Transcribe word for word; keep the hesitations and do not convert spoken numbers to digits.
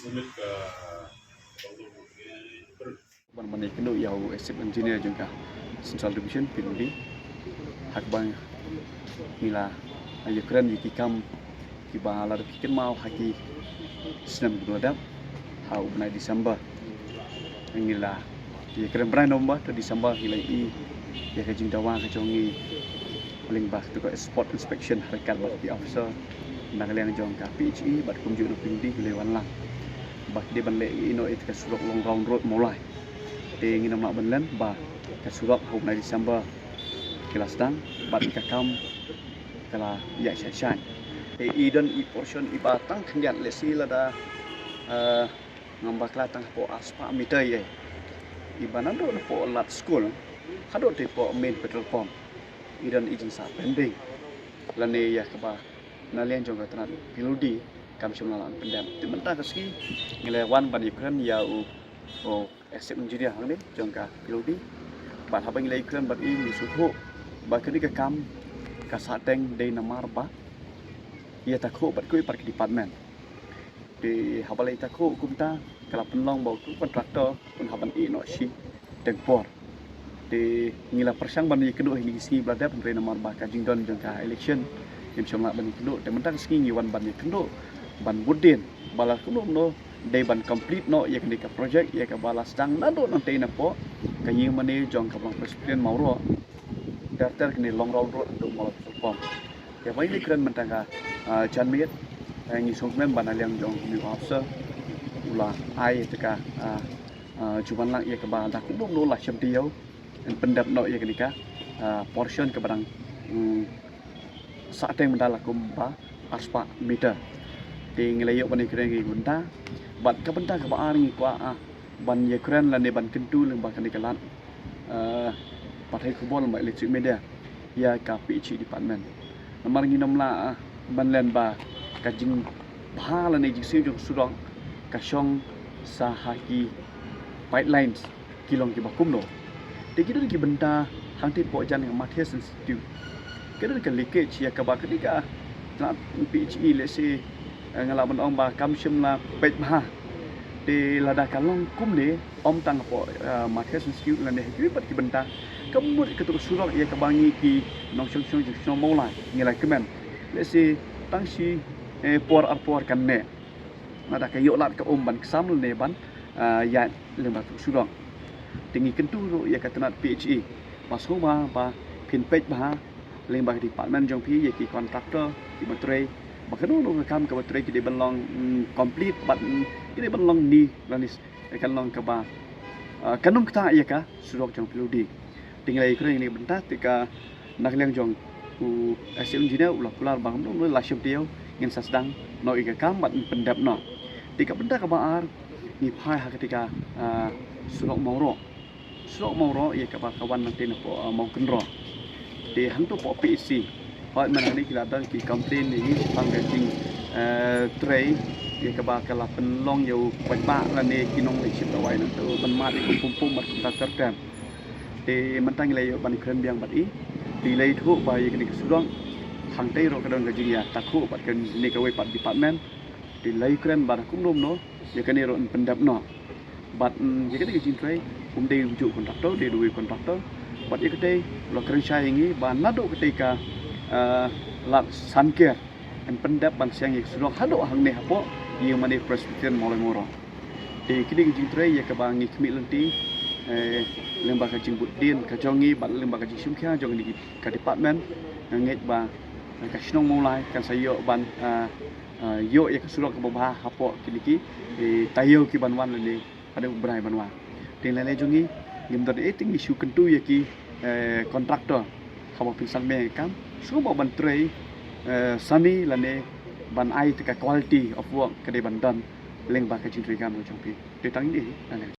Ban ban ïakynduh ïa u Assistant Engineer jong ka Central Division P W D ha kaba ngi la ïakren ïa ki kam kiba la dep kynmaw ha ki snem kiba la dep ha u bnai December. Ngi la ïakren bnai November to December ngi la ïohi ïa ka jingdawa ka jong ngi lyngba kata ka spot inspection ha ryngkat bad ki officer na ka liang jong ka P H E bad kumjuh na P W D ki la wan lang ba ki dei ban leh ïa ino ïa ka surok long round road Mawlai. Te ngin ym lah ban len ba ka surok ha u bnai December ki la sdang bad ka kam ka la ïaid shai shai. Te i don i portion iba tang khyndiat lehse lada, eh, ngam bakla tang hapoh arspah meter ïa iba naduh napoh lad skul haduh te hapoh main petrol pump. I don i jingsah pending lane ïa kaba na liang jong ka tnat P W D kam shym la lah pyndep. Te mynta ka sngi ngi la wan ban ïakren ïa u, u Assistant Engineer hangne jong ka P W D. Bad haba ngi la ïakren bad i ngi sngewthuh ba kane ka kam ka sah teng dei namar ba ïa takhuh bad kiwei pat ki department. Te haba la ïa takhuh kumta ka la pynlong ba u contractor un hap ban ïeh noh shiteng por. Te ngi la pyrshang ban ïakynduh ha kine ki sngi ba la dep hynrei namar ba ka jingdon jong ka election ngim shym lah ban ïakynduh. Te mynta ka sngi ngi wan ban ïakynduh ban bud dien ba la kumno kumno dei ban complete noh ïa kane ka project ïa kaba la sdang naduh nangtei napoh ka ïing mane jong ka Balang Presbyterian Mawroh. Ter ter kane long round road haduh Mawlai Petrol Pump. Te ba ngi la kren mynta ka, ah, janmiet, eh, ngi sngewkmen ba na liang jong u officer u la ai ïa ka, ah, ah, jubab lang ïa kaba da kumno kumno la shem taïew yn pyndep noh ïa kane ka, ah, portion kaba dang, mm, sah teng mynta la kumba arspah meter. Te ngi la ïoh ban ïakren ïa ki bynta bad ka bynta kaba ar ngi kwah, ah, ban ïakren lane ban kyntu lyngba kane ka lad, eh, pathai khubor lyngba electronic media ïa ka P H E department. Namar ngin ym lah, ah, ban len ba ka jingbha lane jingsiew jong surok ka shong sa ha ki pipelines ki long kiba kumno. Te ki don ki bynta hangtei hapoh jan ka Mathias Institute. Ki don ka leakage ïa kaba ka dei ka tnat P H E lehse, eh, nga lah ban ong ba kam shym la peit bha. Te lada ka long kumne ym tang hapoh, eh, Mathias Institute lane ha kiwei pat ki bynta. Ka mut katu ka surok ïa kaba ngi ki nongshong shnong jong shnong Mawlai ngi la kmen lehse tang shi, eh, por ar por kan neh. Lada ka ïoh lad ka um ban ksam lane ban, ah, ïaid lyngba tu surok. Te ngi kyntu ruh ïa ka tnat P H E ba sngewbha ba phin peit bha lyngba ka department jong phi ïa ki contractor kiba trei ba kano kano ka kam kaba trei ki dei ban long, mm, complete bad, mm, ki dei ban long ni lane kan long kaba, ah, kan ym ktah ïa ka surok jong P W D. Te ngi la ïakren ïa kane ka bynta te ka na ka liang jong u Assistant Engineer u la kular ba kumno kumno la shem taïew ngin sa sdang noh ïa ka kam bad ngin pyndep noh. Te ka bynta kaba ar ngi phai ha kata ka, ah, surok Mawroh. Surok Mawroh ïa kaba ka wan nangtei napoh, ah, Mawkynroh. Te hangto hapoh P H C hooid man hangne ki la don ki complain ïa ngi shaphang ka jing, eh, trei ïa kaba ka la pynlong ïa u paidbah lane ki nongshim dawai nangto ban mad ïa ka pum pum bad kumta ter ter. Te mynta ngi la ïoh ban kren biang bad i. Te i la ïathuh ba ïa kane ka surok hangtei ruh ka don ka jingïatakhuh bad kane kawei pat department. Te i la ïakren bad kumno kumno ïa kane ruh yn pyndep noh. Bad, mm, ïa kane ka jingtrei ym dei u juh contractor, dei uwei u contractor. Bad ïa katei u la kren shai ïa ngi ba naduh katei ka, eh, lad Sanker yn pyndep ban seng ïa ka surok haduh hangne hapoh ïing mane Presbyterian Mawlai Mawroh. Te kine ki jingtrei ïa kaba ngi khmih lynti, eh, lyngba ka jingbud dien ka jong ngi bad lyngba ka jingshim khia jong ngi ka department, nga ngeit ba, eh, ka shnong Mawlai kan sa ïoh ban, eh, eh, ïoh ïa ka surok kaba bha hapoh kine ki, eh, taïew ki ban wan lane haduh u bnai ban wan. Te lane jong ngi ngim don ei te ngi shu kyntu ïa ki, eh, contractor haba phin sangmih ïa ka kam shu ba ban trei, eh, sani lane ban ai te ka quality of work ka dei ban don lyngba ka jingtrei kam ka jong phi. Te tang ine hi.